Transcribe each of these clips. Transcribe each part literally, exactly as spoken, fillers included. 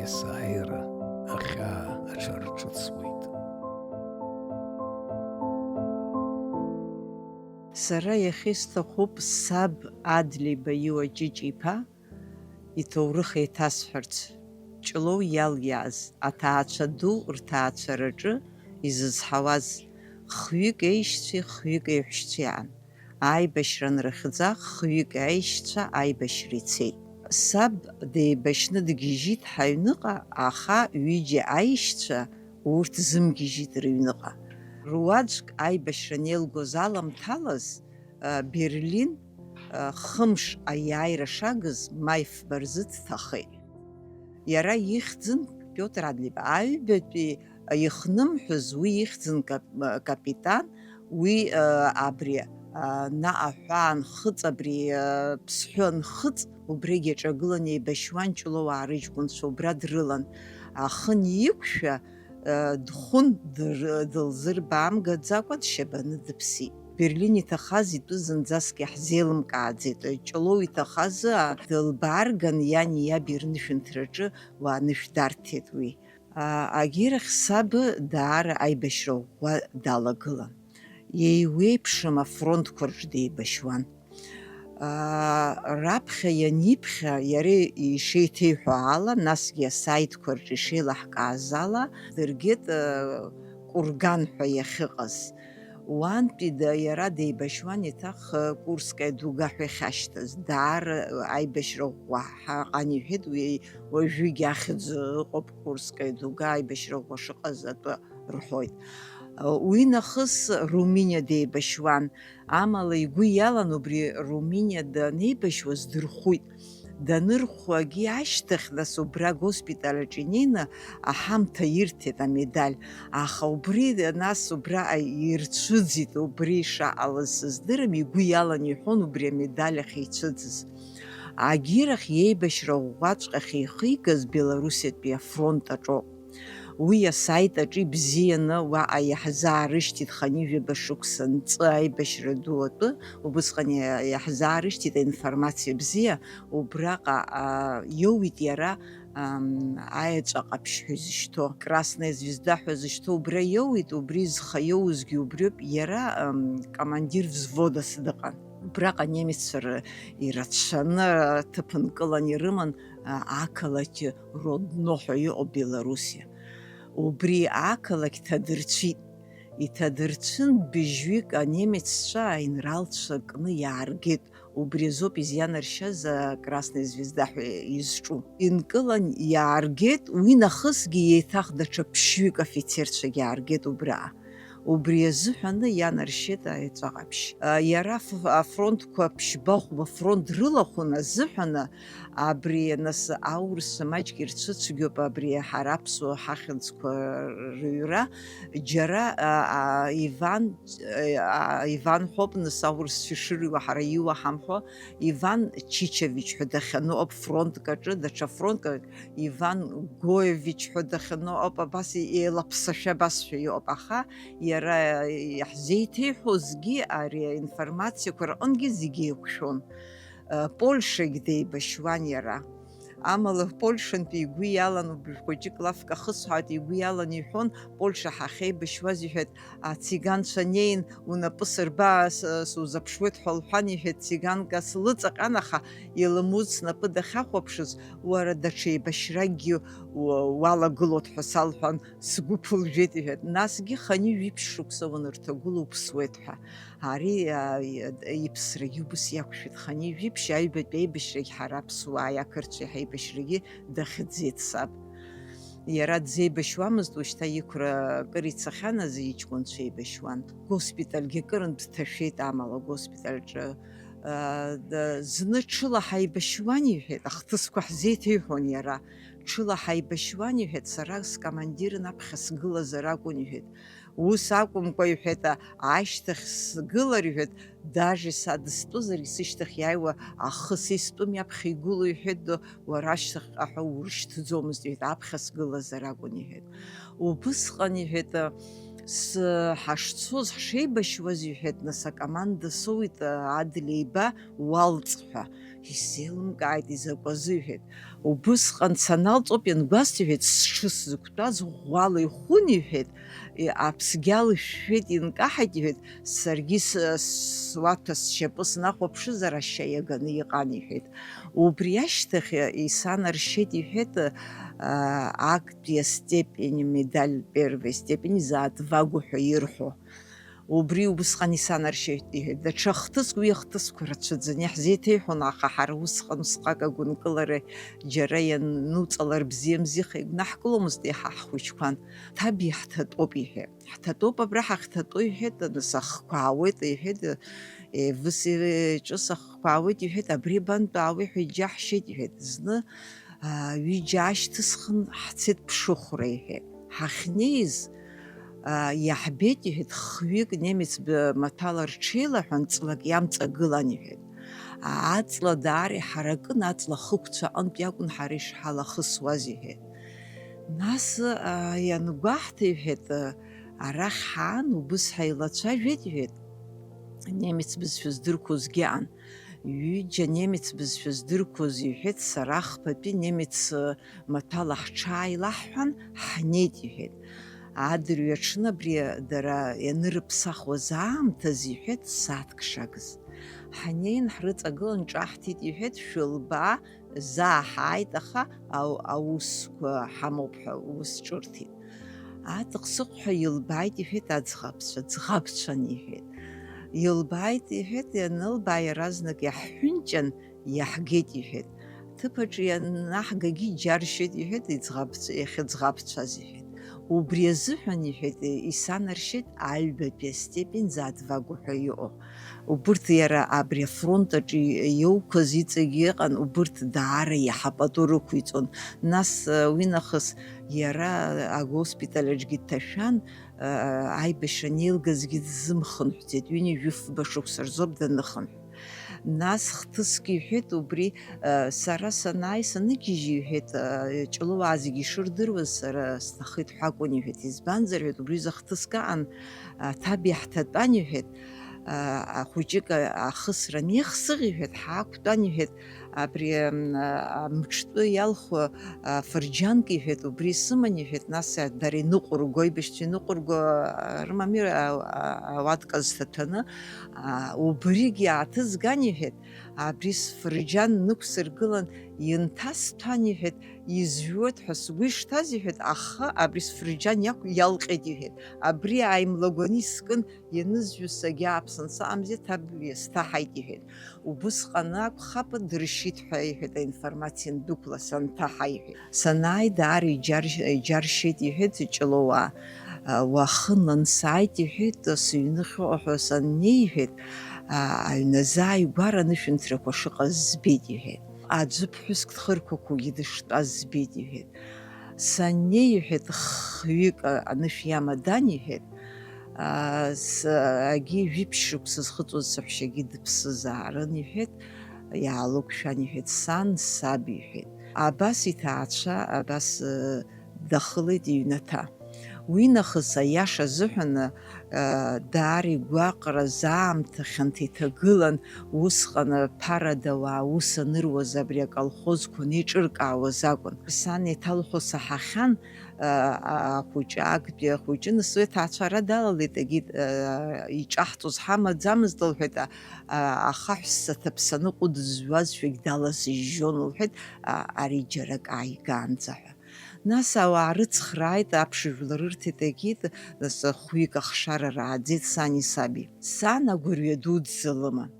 Есааира ахьаа аҽарҿыцуеит. Сара иахьа исҭахуп саб Адлеиба Иуа Ҷыҷ-иԥа иҭоурых еиҭасҳәарц, Ҷлоу иалиааз аҭаацәа ду рҭаацәараҿы изызҳауаз хҩык еишьцәеи хҩык еиҳәшьцәеи аан. Аибашьра анрыхьӡа, хҩык аишьцәа аибашьра ицеит. Саб деибашьны дгьежьит ҳаҩныҟа, аха ҩыџьа аишьцәа урҭ зымгьежьит рыҩныҟа. Руаӡәк аибашьра анеилгоз аламҭалаз, а, Берлин, а, хымш аиааира шагыз ма ифба рзы дҭахеит. Иара ихьӡын Пиотр Адлеиба. Аҩбатәи ихнымҳәыз уи ихьӡын кап-, капитан, уи, а, абри, а, наҟ аҳәаа анхыҵ, абри, а, ԥсҳәы анхыҵ, убригь аҿагылан еибашьуан Ҷлоуаа рыҷкәынцәа, убра дрылан. Ахын иқәшәа, а, дхәын, дыр-, дылзырбаамгаӡакәа дшьабаны дыԥсит. Берлин иҭахаз итәы зынӡаск иаҳзеилымкааӡеит. Ҷлоу иҭахаз, а, дылбаарган иани иаби рнышәынҭраҿы уа анышә дарҭеит уи. А, агьирахь саб даара аибашьра ӷәӷәа далагылан. Еиуеиԥшым афронтқәа рҿы деибашьуан. А, раԥхьа ианиԥхьа, иара ишеиҭеиҳәо ала, насгьы асаитқәа рҿы ишеилаҳкааз ала, дыргеит, а, Курган ҳәа иахьыҟаз. Уантәи да-, иара деибашьуан еиҭах, а, Курская дуга ҳәа иахьашьҭаз. Даара аибашьра ӷәӷәа ҳаҟан иҳәеит, уи уажәыгь ахьӡ ыҟоуп, Курская дуга аибашьра ӷәӷәа шыҟаз атәы рҳәоит. Уи нахыс Руминиа деибашьуан, амала игәы иалан убри Руминиа данеибашьуаз дырхәит. Данырхәагьы ашьҭахь, нас убра госпиталь аҿы инеины аҳамҭа ирҭеит амедаль, аха убри, нас убра ирцәыӡит, убри ишаҟалаз сыздырам, игәы иалан иҳәон убри амедаль ахьицәыӡыз. Агьирахь иеибашьра ӷәӷәаҵәҟьа ахьихигаз Белоруссиатәи афронт аҿоуп. Уи асаит аҿы ибзианы уаҟа иаҳзаарышьҭит хынҩажәаба шықәса нҵы аибашьра ду атәы, убысҟан иа-, иаҳзаарышьҭит аинформациа бзиа, убраҟа, а, иоуит иара, ам, аеҵәа ҟаԥшь ҳәа изышьҭоу, Красная звезда ҳәа зышьҭоу убра иоуит, убри зхы иоузгьы убриоуп, иара, ам, командир взводас дыҟан. Убраҟа немеццәа р-, ирацәаны ҭыԥ нкылан ирыман, а, ақалақь Родно ҳәа иҟоуп Белоруссиа. Убри ақалақь ҭадырцәит. Иҭадырцәын быжьҩык анемеццәа аинралцәа кны иааргеит. Убри азоуп изианаршьаз, а, Красная звезда ҳәа изҿу. Инкылан иааргеит, уи нахысгьы еиҭах даҽа ԥшьҩык афицерцәагьы ааргеит убра. Убри азыҳәаны ианаршьеит аеҵәа ҟаԥшь. А, иара аф-, афронтқәа ԥшьба-хәба фронт рылахәын азыҳәаны, абри, нас, аурыс маҷк ирцәыцәгьоуп абри ҳара аԥсуа ҳахьӡқәа рыҩра. Џьара, а, а, Иван, а, Иван ҳәоуп, нас, аурысцәа ишырыҩуа ҳара иуа ҳамҳәо, Иван Чичович ҳәа дахьану ауп фронтк аҿы, даҽа фронтк, Иван Гоевич ҳәа дахьану ауп, абас еилаԥсашәа абасшәа иҟоуп, аха иара иаҳзеиҭеиҳәозгьы ари аинформациақәа рҟынгьы зегьы еиқәшәон. Польшагь деибашьуан иара. Амала Польшантәи игәы иалан, убри хәыҷык лафк ахысҳәаат, игәы иалан иҳәон, Польша ҳахьеибашьуаз, иҳәеит, ациганцәа неин, унапы сырба, с-, сузаԥшуеит ҳәа лҳәан, иҳәеит, циганкас лыҵаҟьан, аха илымуит снапы дахьахәаԥшыз, уара даҽа еибашьракгьы у-, уалагылоит ҳәа салҳәан, сгәы ԥылжәеит, иҳәеит. Насгьы хынҩажәи жәиԥшь шықәса уанырҭагыла уԥсуеит ҳәа. Ари, а, и-, иԥсрагьы убас иақәшәеит, хынҩажәи жәиԥшь аҩбатәи аибашьрагь ҳара аԥсуааи ақырҭцәеи ҳаибашьрагьы дахьӡеит саб. Иара дзеибашьуамызт, ушьҭа иқәра акыр ицахьан азы иҷкәынцәа еибашьуан. Госпитальгьы акырынтә дҭашәеит, амала агоспитальҿы, а, д-, зны ҽыла ҳаибашьуан, иҳәеит, ахҭысқәа ҳзеиҭеиҳәон иара. Ҽыла ҳаибашьуан, иҳәеит, сара скомандирын аԥхьа сгылазар акәын, иҳәеит. Ус акәымкәа, иҳәеит, а-, ашьҭахь сгылар, иҳәеит, даже са дыстәызар, исышьҭахь иааиуа ахы са истәым иаԥхьа игыло, иҳәеит, д-, уара ашьҭахьҟа ҳәа урышьҭӡомызт, иҳәеит, аԥхьа сгылазар акәын, иҳәеит. Убысҟан, иҳәеит, а, с-, ҳашцоз, ҳшеибашьуаз, иҳәеит, нас акоманда соуит, а, Адлеиба уалҵ ҳәа. Исзеилымкааит изакәазы, иҳәеит. Убысҟан саналҵоуп иангәасҭа, иҳәеит, сҽы сзықәтәаз ӷәӷәала ихәын, иҳәеит, и-, аԥсгьал ишәшәеит, инкаҳаит, иҳәеит, саргьы с-, суаҭәа сшьапы снахәаԥшызар, ашьа иаганы иҟан, иҳәеит. Убри ашьҭахь исанаршьеит, иҳәеит, а, актәи астепени, медаль первой степени за отвагу ҳәа ирҳәо. Убри убысҟан исанаршьеит, иҳәеит. Даҽа хҭыск, уи ахҭысқәа рацәаӡан, иаҳзеиҭеиҳәон, аха ҳара усҟан усҟак агәынкылара џьара иануҵалар бзиамзи, ихы игәнаҳкыломызт, иаҳа ҳхәыҷқәан. Ҭаб иаҳҭатәоуп, иҳәеит. Ҳҭатәоуп, абра ҳахьҭатәоу, иҳәеит, нас ахқәа аауеит, иҳәеит, еивыс-еиҿыс ахқәа аауеит, иҳәеит, абри бантәаауеи ҳәа иџьаҳшьеит, иҳәеит. Зны, аа, ҩыџьа аашьҭысхын, ҳцеит ԥшыхәра, иҳәеит. Ҳахьнеиз, аа, иаҳбеит, иҳәеит, хҩык немец б-, маҭәала рҽеилаҳәан, ҵлак иамҵагылан, иҳәеит. Аҵла даара иҳаракын, аҵла хықәцә аҟынтә иакәын ҳара ишҳалахысуаз, иҳәеит. Нас, аа, иангәаҳҭа, иҳәеит, арахь ҳаан, убыс ҳаилацәажәеит, иҳәеит. Немец бызшәа здырқәозгьы аан. Ҩыџьа немец бызшәа здырқәоз, иҳәеит, сара хԥатәи немец, э, маҭәала ҳҽааилаҳҳәан, ҳнеит, иҳәеит. Адырҩаҽны абри дара ианырыԥсахуаз аамҭазы, иҳәеит, сааҭк шагыз. Ҳнеин, ҳрыҵагылан, ҿаҳҭит, иҳәеит, шәылбаа, заа ҳааит, аха ау-, аусқәа ҳамоуп ҳәа ус ҿырҭит. Аҵх-сыхәҳәа илбааит, иҳәеит, аӡӷабцәа, ӡӷабцәан, иҳәеит. Илбааит, иҳәеит, ианылбаа, иаразнак иаҳҳәынҷан, иаҳгеит, иҳәеит. Ҭыԥаҿы ианаҳгагьы иџьаршьеит, иҳәеит, иӡӷабцәа, иахьыӡӷабцәаз, иҳәеит. Убри азыҳәан, иҳәеит, исанаршьеит аҩбатәи астепень за отвагу ҳәа иҟоу. Убырҭ иара абри афронт аҿы иоуқәаз иҵегь иҟан, убырҭ даара иаҳа пату рықәиҵон. Нас, уи нахыс иара агоспиталь аҿгьы дҭашәан, аибашьра анеилгазгьы дзымхынҳәӡеит, ҩынҩажәи фба шықәса рзоуп даныхынҳә. Нас хҭыск иҳәеит, убри, сара санааи саныгьежьы, иҳәеит, Ҷлоуаа зегьы ишырдыруаз, сара сҭахеит ҳәа акәын, иҳәеит. Избанзар, иҳәеит, убри изы хҭыск аан, аҭаб иаҳҭатәан, иҳәеит, а, ахәыҷык, а, ахысра анеихсыӷь, иҳәеит, ҳаақәтәан, иҳәеит, абри, м, а, амҿтәы иалху, а, фырџьанк, иҳәеит, убри исыман, иҳәеит, нас, а, дара иныҟәырго, аибашьцәа иныҟәырго, а, рымами, а, а, ауатка зҭаҭаны, а, убригь иааҭызган, иҳәеит, абри сфырџьан нықәсыргылан, инҭасҭәан, иҳәеит, изжәуеит ҳәа сгәы ишҭаз, иҳәеит, ахы абри сфырџьан иақә-, иалҟьеит, иҳәеит. Абри ааимлагәаны искын, ианызжәыз сагьааԥсан саамзи, ҭаб иасҭаҳаит, иҳәеит. Убысҟан акәхап, дыршьит ҳәа, иҳәеит, аинформациа ндәықәла санҭаҳа, иҳәеит. Санааи, даара иџьар-, иџьаршьеит, иҳәеит, Ҷлоуаа. Уахынлан сааит, иҳәеит, сыҩныхьоуҟа ҳәа саннеи, иҳәеит, аҩны азааигәара анышәынҭрақәа шыҟаз збеит, иҳәеит. Аӡәы ԥҳәыск дхырқәақәагьы дыштәаз збеит, иҳәеит. Саннеи, иҳәеит, хҩык анышә иамадан, иҳәеит, а, с-, агьи жәиԥшь шықәса зхыҵуаз саҳәшьагьы дыԥсызаарын, иҳәеит, иаалықәшәан, иҳәеит, сан, саб, иҳәеит. Абас иҭаацәа, абас, э, дахылеит иҩнаҭа. Уи нахыс аиаша азыҳәан, э, даара игәаҟра заамҭа хьанҭа иҭагылан, усҟан аԥарада ауаа аус аныруаз абри аколхозқәа анеиҿыркаауаз акәын. Сан еиҭалҳәо саҳахьан, а, а, ахәыҷы, актәи ахәыҷы, нас уи аҭаацәара далалеит, егьит, а, иҿаҳҵоз ҳамаӡамызт, лҳәеит, а, а, ахаҳә ссаҭаԥсаны ҟәыдызжәуазшәагь даласыжьжьон, лҳәеит, а, ари џьарак ааигаанӡа ҳәа. Нас ауаа рыцхрааит, аԥшыжәла рырҭеит, егьит, нас хәҩык ахшара рааӡеит сани саби. Сан агәырҩа дуӡӡа лыман.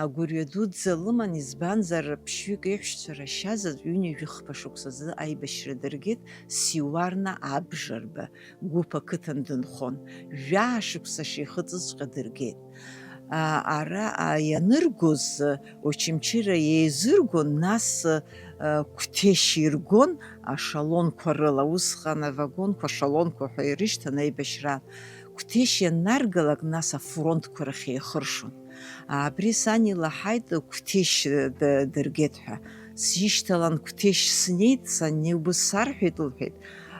Агәырҩа дуӡӡа лыман, избанзар, ԥшьҩык иҳәшьцәа рашьазаҵә ҩынҩажәи хԥа шықәсазы аибашьра дыргеит, Сиуарна абжарба гәыԥ ақыҭан дынхон, жәаа шықәса шихыҵызҵәҟьа дыргеит. А, ара, а, ианыргоз, Очамчыра еизыргон, нас, а, Қәҭешь иргон ашалонқәа рыла, усҟан авагонқәа ашалонқәа ҳәа ирышьҭан аибашьраан. Қәҭешь ианнаргалак, нас афронтқәа рахь еихыршон. Абри сан илаҳаит Қәҭешь д-, дыргеит ҳәа. Сишьҭалан Қәҭешь снеит, саннеи убыс сарҳәеит, лҳәеит.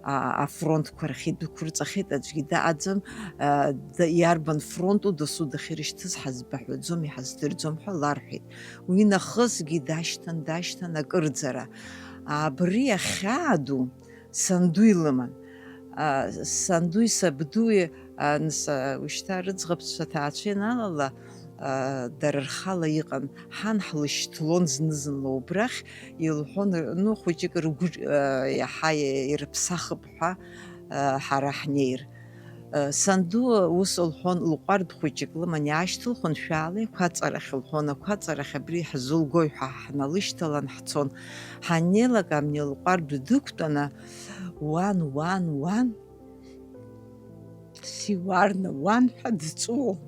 а-, афронтқәа рахь идәықәырҵахьеит, аӡәгьы даҟаӡам, а, д-, иарбан фронту досу дахьырышьҭыз ҳазбаҳәаӡом, иҳаздырӡом ҳәа ларҳәеит. Уи нахысгьы дашьҭан, дашьҭан акырӡара. Абри ахьаа ду санду илыман. А, сандуи сабдуи, а, нас, а, ушьҭа рыӡӷабцәа ҭаацәа ианалала, а, дара рхала иҟан. Ҳан ҳлышьҭлон зны-зынла убрахь, илҳәон, ну, хәыҷык ргәы, а, иаҳа ирыԥсахып ҳәа, а, ҳара ҳнеир. Санду ус лҳәон, лҟәардә хәыҷык лыман иаашьҭылхын, шәаала ақәаҵарахь лҳәон, ақәаҵарахь абри ҳзылгои ҳәа ҳналышьҭалан ҳцон. Ҳаннеилак амни лҟәардә дықәтәаны, уан, уан, уан, Сиуарна уан ҳәа дҵәуон.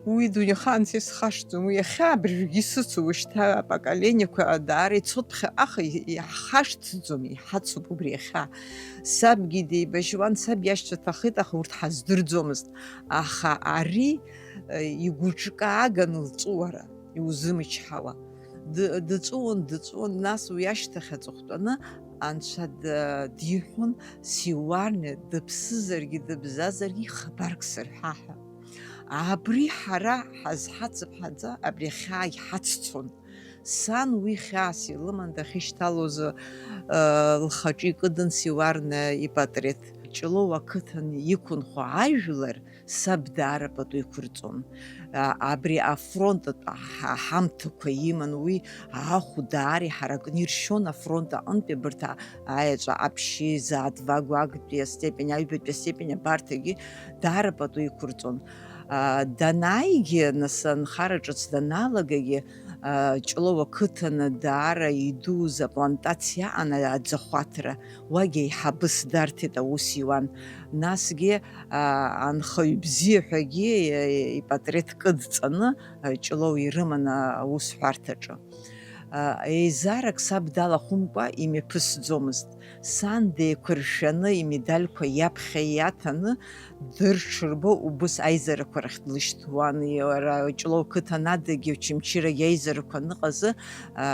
Уи дунеихаанӡа исхашҭӡом, уи иахьа абыржәгьы исыцу, уажәшьҭа апоколениақәа даара ицоит ԥхьаҟа, аха иаҳхашҭӡом, иҳацуп убри иахьа. Сабгьы деибажьуан, саб иашьцәа ҭахеит, аха урҭ ҳаздырӡомызт. Аха ари, э, игәыҿкааган лҵәуара, иузымчҳауа. Ды-, дыҵәуон, дыҵәуон, нас уи ашьҭахь аҵыхәтәаны Анцәа д-, диҳәон, Сиуарна дыԥсызаргьы дыбзазаргьы хабарк сырҳа ҳәа. Абри ҳара ҳазҳацыԥҳаӡа, абри ахьаа иҳаццон. Сан уи хьаас илыман дахьышьҭалоз, э, лхаҿы икыдын Сиуарна ипатреҭ. Ҷлоу ақыҭан иқәынхо ажәлар саб даара пату иқәырҵон. А, абри афронтатә ҳа-, ҳамҭақәа иман уи, ахә даара иҳаракны иршьон афронт аҟынтәи абарҭ а-, аеҵәа аԥшьи, за два гәагтәи астепень, аҩбатәи астепень абарҭагьы даара пату иқәырҵон. А, данааигьы, нас анхара ҿыц даналагагьы, а, Ҷлоу ақыҭаны даара идууз аплантациа аҟан аӡахәаҭра, уагьы аиҳабыс дарҭеит аус иуан. Насгьы, а, анхаҩ бзиа ҳәагьы, а, ипатреҭ кыдҵаны, а, Ҷлоу ирыман аусҳәарҭаҿы. А, еизарак саб далахәымкәа имҩаԥысӡомызт. Сан деиқәыршәаны имедальқәа иаԥхьа иаҭаны, дырҽырбо убыс аизарақәа рахь длышьҭуан. Иара Ҷлоу қыҭан адагьы Очамчырагьы аизарақәа аныҟазы, а,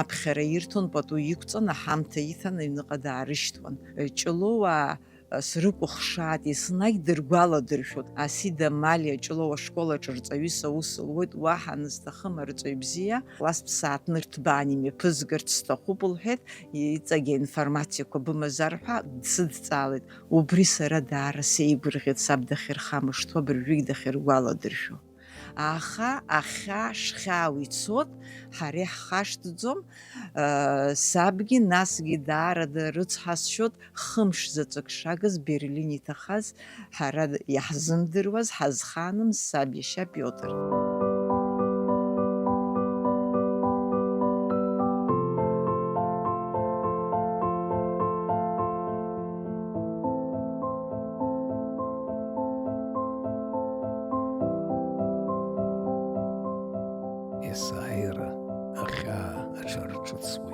ааԥхьара ирҭон, пату иқәҵан, аҳамҭа иҭан, аҩныҟа даарышьҭуан. Ҷлоуаа, а, срыкәыхшааит, еснагь дыргәаладыршәоит. Асида Малиа Ҷлоу ашкол аҿы рҵаҩыс аус луеит, уаҳа анысҭахым арҵаҩ бзиа, класстә сааҭ нырҭбаан имҩаԥызгарц сҭахуп, лҳәеит, иҵегь аинформациақәа бымазар ҳәа дсыдҵаалеит. Убри сара даара сеигәырӷьеит, саб дахьырхамышҭуа, абыржәгь дахьыргәаладыршәо. Аха ахьаа шхьаау ицот, ҳара иаҳхашҭӡом, э, сабгьы насгьы даара рыцҳасшьот, хымш заҵәык шагыз Берлин иҭахаз, ҳара иаҳзымдыруаз, ҳазхаанымз саб иашьа Пиотр. Есааира ахьаа аҽарҿыцуа.